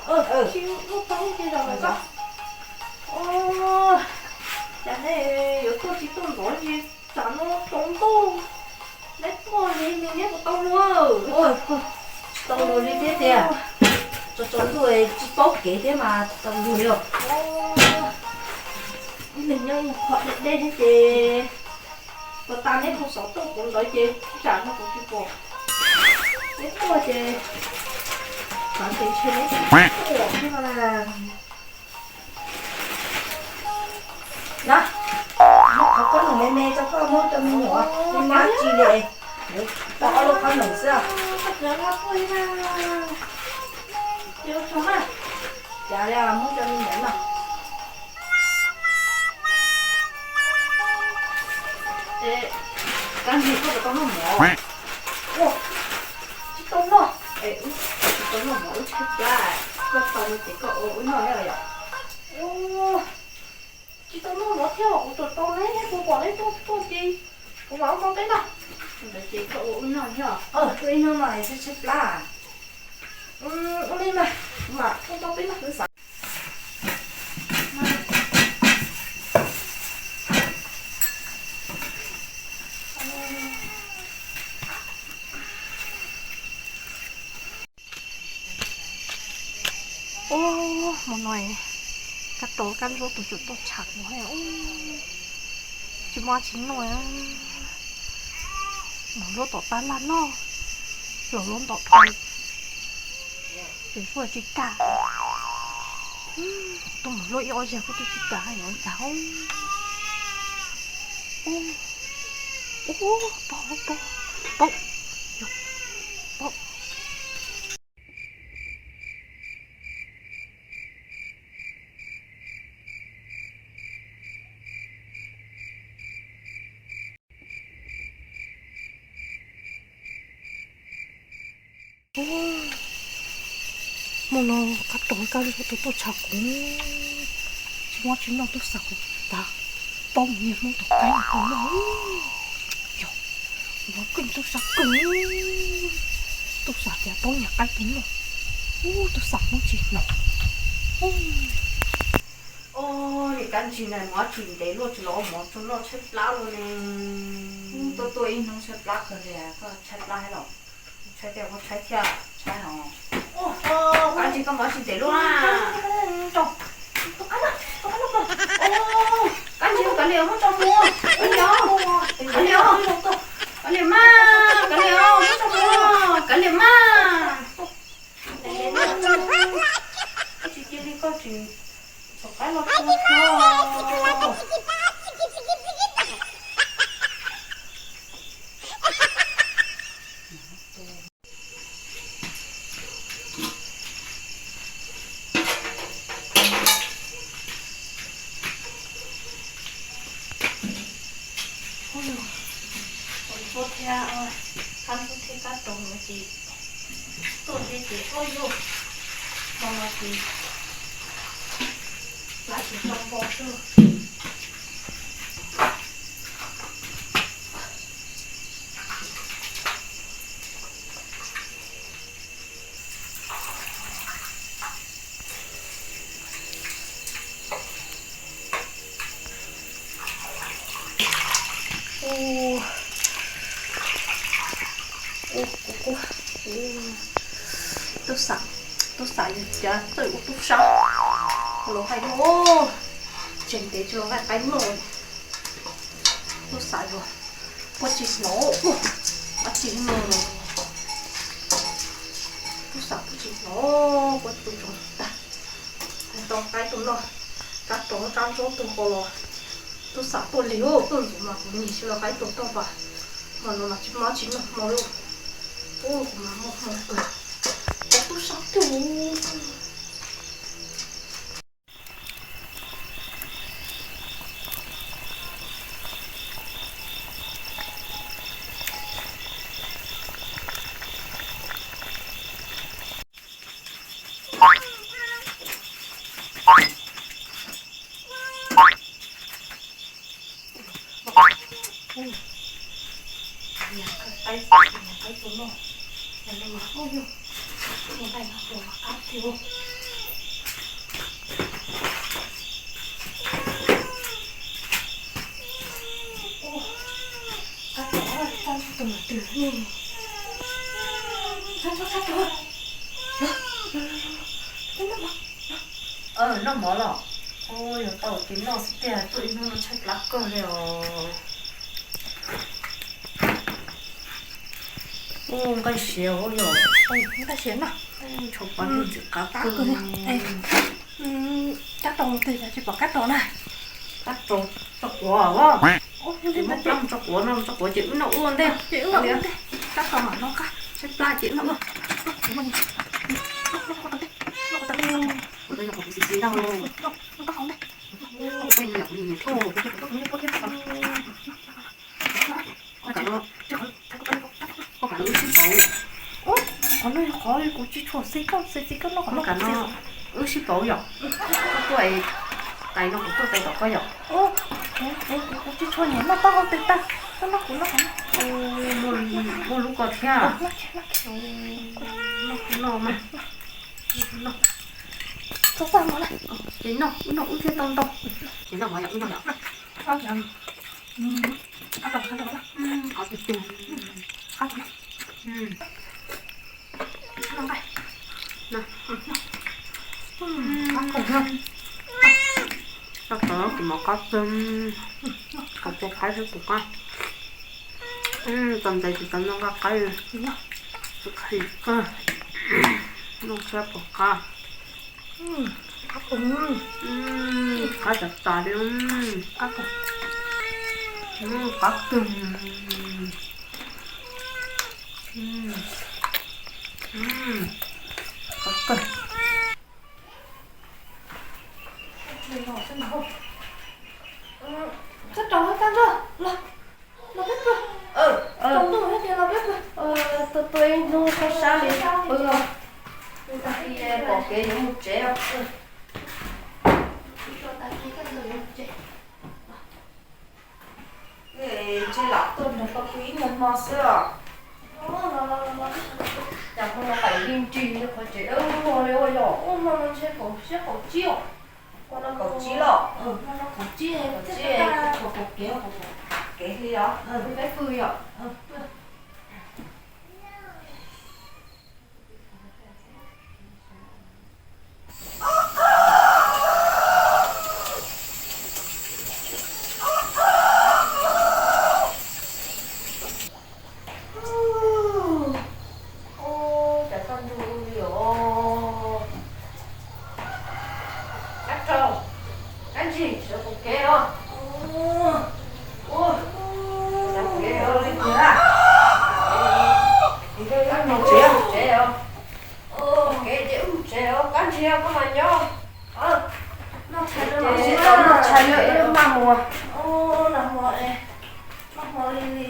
Tsis muaj tau ces zaum no koj. Cas nej yuav tuaj tsis tuaj ntxov ces tsam no tsaus ntuj, neb tuaj li neb puas tau luag? Tsis tau luag li thiab tiag. Tsaus tsaus ntuj tsis paub kev thiab mas tsis tau luag li os. Ib leeg nyob ib qho deb deb thiab ces puas tas neb mus xov tooj kuv ntawd ces tsam no kuv tsis pom neb tuaj ces xav tias ntshe neb tuaj thiab na. Na, muab qhov khaub noom me me rau koj muab rau me nyuam, me nyuam tsis li, tau ob lub khaub noom xwb. Cas li muab rau me nyuam no. Kab ntsig koj puas tau noj mov? Ua, tsis tau noj. Tsis tau noj mov wb tshaib plab, koj tau ces koj ua wb noj thiab yom. Tsis tau noj mov thiab, kuv tsuas tau neb, kuv pom neb tuaj tuaj ces kuv mam ua noj peb noj. Ntawd ces koj ua wb noj thiab. Ua ib hnub no tshaib tshaib plab. Ua li mas, kuv mam ua noj peb noj. Ub, hmo no Kab Rau Kab Ntsuab tus tsum tuaj tsham kuv, tsis muaj tsis noj. Nov lub tom tab laj noj, los lub ntom dhau, ces kuj tsis kam. Kuv tuaj mus luaj ib ob zaug kuj twb tsis kam, yuav ua cas. Ub, pom, pom, pom, pom. Hmo no Kab Rau Kab Ntsuab tus tuaj tsham kuv, tsis muaj tsis noj, tuaj xa kuv tas plaub niag Hmoob tus qaib no tuaj noj. Yog, kuv mas kheev tuaj xa kheej, tuaj xa tias plaub niag qaib tuaj noj. Ub, tuaj xa Hmoob tsis hnov. Ub, niag Kab Ntsis na, mus dab tsi ntev luaj tsis los ua mov tso noj, tshaib plab luaj ne. Tuaj tuaj ib hnub tshaib plab kawg li, koj tshaib plab los? Tshaib tiag, koj tshaib thiab, tshaib no. Kab Ntsis, koj mus dab tsi ntev luaj na? Kab Ntsis, kav liam, muab tso mus. Kav liam, kav liam, kav liam mas, kav liam, muab tso mus, kav liam mas. Koj tsis cia li koj tsis txog qaib los tso. Ub, ua Ntsuab thiab, Kab Ntsuab thiab Kab Rau no ces tuaj thiab ces ua yus hmo no ces lawv tsis tau npo xwb. Ub, ub, ub, ub, tuaj xam, tuaj xam yus cov txawj ua tub sab. Los hais no, tseem ntev tsis los nqaij qaib noj. Tuaj xam yus, puas tsis hnov, dab tsi no. Tuaj xam puas tsis hnov, puas tus tsoom tag. Tau qaib tuaj noj, Kab Rau Kab Ntsuab tus ko los tuaj xam tuaj lig, tuaj ntxuav mas kuv nig tsis los qaib tuaj tau pas. Hmo no mas tsis muaj dab tsi noj hmo li. Ub, kuv mas muaj hmoo kawg, ua tub sab kawg. Niag qaib, niag qaib tus no, niag no mas ub yog, niag qaib no tus mas qab tiag. Noj mov los? Ua, yog tau kev noj xwb tiag, tuaj ib hnub no tshaib plab kawg li os. Ua nqaij siav yog, nqaij siav no, tshuav pov ntxim qab kawg. Kab rau twg tsis pom kab rau na? Kab rau, tso quav os. Muab plab mus tso quav no, tso quav ces wb noj ua ntej. Ces wb noj ua ntej, kab rau mam noj qab, tshaib plab ces wb noj ua. Qhov no yog qhov kuv tsis tshua xis koj, xis koj noj qhov no. Wb sib pauv yom. Koj tuaj tais no kuv tuaj tais tom koj yom. Kuv tsis tshua nyiam noj taub hau tes tag, koj noj kuv noj qhov no. Muaj lub ko thiab. Noj mas. Ces noj, wb noj wb thiaj tau ntau. Ces noj mas yom, wb noj yom. Qab tug tug. Qab tug. Qab tug, kuv mov qab tug. Qab tug, qab tug, kuv qab. Txog ntawd ces tau noj qab qab li. Noj siab puas qab. Qab tas tas li. Qab kawg. Qab kawg. Koj rau koj kab nrog los, los peb pw. Tsaus ntuj thiab ces los peb pw. Tuaj tuaj ib hnub sab sab li pw os. Pom kev yuav mus tsev os. Ntshe lam tuaj nrog koj pw ib nyuag hmo xwb os. Cas hmo no pais li nrig li qhov tsev dawb vog li ua yog. Hmo no ntshe kaum tsib os. Hmo no kaum tsib los? Hmo no kaum tsib, kaum tsib, kaum kev, kaum kev li os. Peb pw yom. Ua cas koj ntsug li os? Kab rau, kab ntsig, sawv qus kev os. Ua, sawv qus kev os li tiag. Kab rau, tsev os, tsev os. Qus kev ces wb mus tsev os, kab ntsig koj mas nyob. Noj tshais, noj tshais wb maj mus. Noj hmo li li,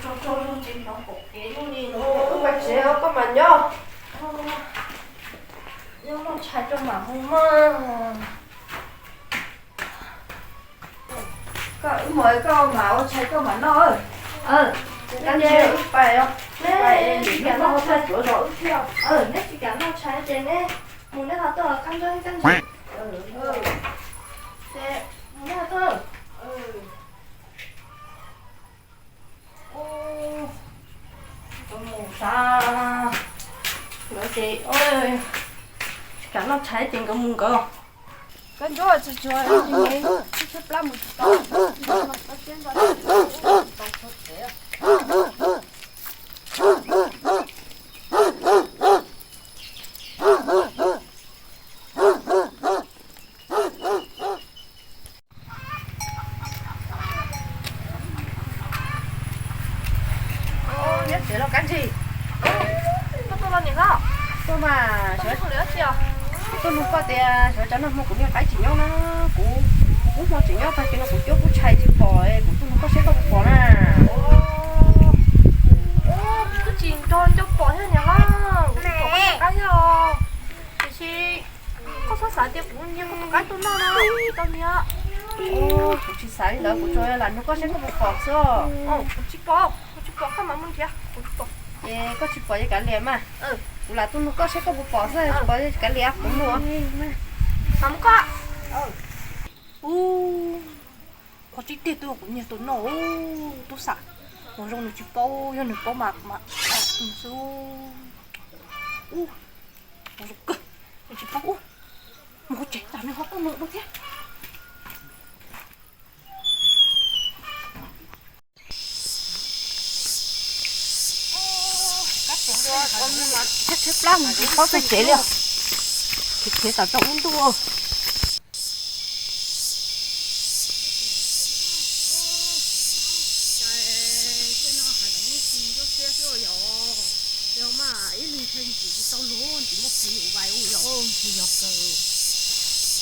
tsaug tsaug zog tsis hnov qus kev li. Wb mus tsev os, koj mas nyob. Nyob noj tshais rau mam mus mas. Koj wb mus, koj mam ua tshais koj mam noj. Kab ntsig wb pais os. Neb tsis kam noj tshais, tsuav zos wb thiab. Neb tsis kam noj tshais ces neb mus neb ho tuaj, kab ntsig kab ntsig. Ces mus neb ho tuaj. Mus xav nkawd ces tsis kam noj tshais ces nkawd mus nkawd. Koj ntsuag tsis tsuag, tshaib plab mus tsis tau. Nyob tsev los kab ntsig. Koj tuaj los niam hlob? Tuaj mas, xyov tuaj nug koj tias xyov cov nag hmo kuv niag qaib tseem nyob na, kuv ub hmo tseem nyob tag kis no kuv cuab kub tshais tsis pom, kuv tuaj nug koj seb koj puas pom na. Kuv twb tsis nrog coj pom thiab niam hlob, kuv tsis pom koj niag qaib thiab os. Tiam sis koj txhob xav tias kuv nyiag koj tus qaib tuaj noj na, tsis tau nyiag. Kuv tsis xav li ntawd, kuv tsuas lam nug koj seb koj puas pom xwb. Kuv tsis pom, kuv tsis pom, koj mam mus nrhiav, kuv tsis pom. Ces koj tsis pom ces kav liam mas. Kuv lam tuaj nug koj seb koj puas pom xwb, tsis pom ces kav liam, kuv mus. Mam mus koj. Ub, qhov tseeb tiag twb kuv nyiag tuaj noj, tub xav. Ua zoo nws tsis paub, yog nws paub mas mas xwb. Ua zoo kawg, nws tsis paub ua. Mus ua tsev tsam nws ho tuaj mus dua thiab. Tshaib plab mus tsis paub txog tsev li. Khiav khiav tom tsoom ub ntuj. Ib leeg tsis tau luag tsis muaj plig ua vais ua yos. Tsis yog kawg.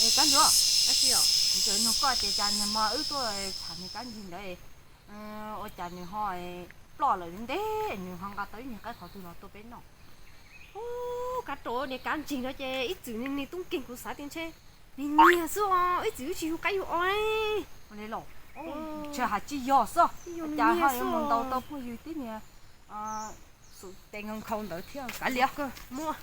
Es Kab Ntsuab, dab tsi os? Kuv tseem nug koj tias cas niag hmo wb tuaj tham niag Kab Ntsis ntawd, ua cas nws ho ploj lawm ntev, nws ho nqa tau ib niag qaib qhov twg los tua peb noj? Ub, Kab Ntsuab, niag Kab Ntsis no ces ib txwm niag tub nkeeg kuv xav tias ntshe nws nyiag xwb os, ib txwm wb tsis yug qaib yug o. Ua li los, ntshe hais tsis yog xwb, cas ho yuav mus ntaus tau phooj ywg tib niag xum tes nkhaus nkhaus ntawd thiab. Kav liam, muab.